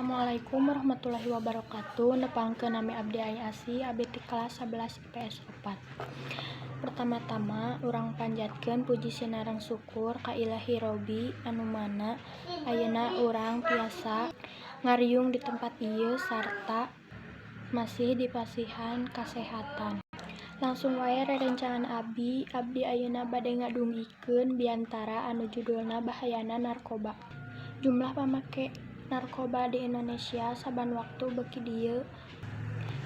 Assalamualaikum warahmatullahi wabarakatuh. Nepangkeun, nami abdi Ai Asih, abdi ti kelas 11 IPS 4. Pertama-tama urang panjatkeun puji sinareng syukur ka Ilahi Robbi anu mana ayeuna urang tiasa ngariung di tempat ieu sarta masih dipasihan kasehatan. Langsung wae rerencangan abdi, abdi ayeuna bade ngadugikeun biantara anu judulna Bahayana Narkoba. Jumlah pamake narkoba di Indonesia saban waktu beuki dieu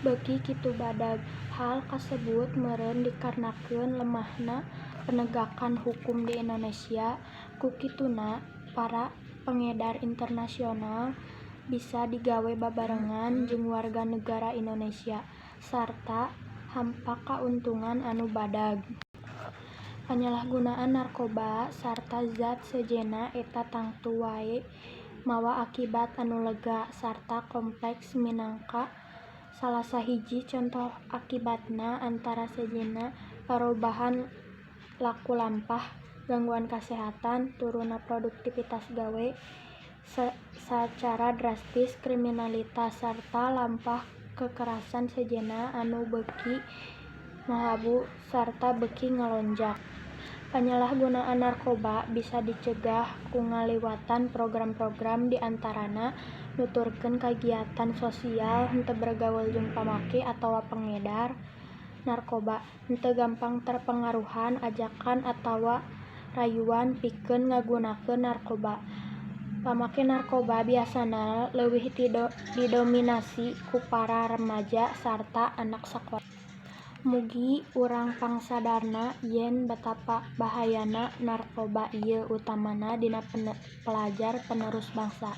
beuki kitu badag. Hal kasebut meureun dikarenakeun lemahna penegakan hukum di Indonesia. Ku kituna para pengedar internasional bisa digawe babarengan jeung warga negara Indonesia sarta hampa kauntungan anu badag. Panyalahgunaan narkoba sarta zat sejenna eta tangtu wae mawa akibat anu lega sarta kompleks. Minangka salah sahiji contoh akibatna antara sejenna parobahan laku lampah, gangguan kasehatan, turunna produktivitas gawe sacara drastis, kriminalitas, sarta lampah kekerasan sejenna anu beuki mahabu sarta beuki ngalonjak. Panyalahgunaan narkoba bisa dicegah ku ngaliwatan program-program, di antarana nuturkeun kagiatan sosial, henteu bergaul jeung pamake atawa pengedar narkoba, henteu gampang terpengaruhan ajakan atawa rayuan pikeun ngagunakeun narkoba. Pamake narkoba biasana leuwih didominasi ku para remaja sarta anak sakola. Mugi urang pangsadarna yen betapa bahayana narkoba ieu, utamana dina pelajar penerus bangsa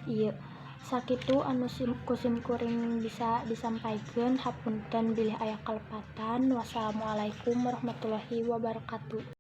ieu. Sakitu anu ku simkuring bisa disampaikeun, hapunten bilih aya kalepatan. Wassalamualaikum warahmatullahi wabarakatuh.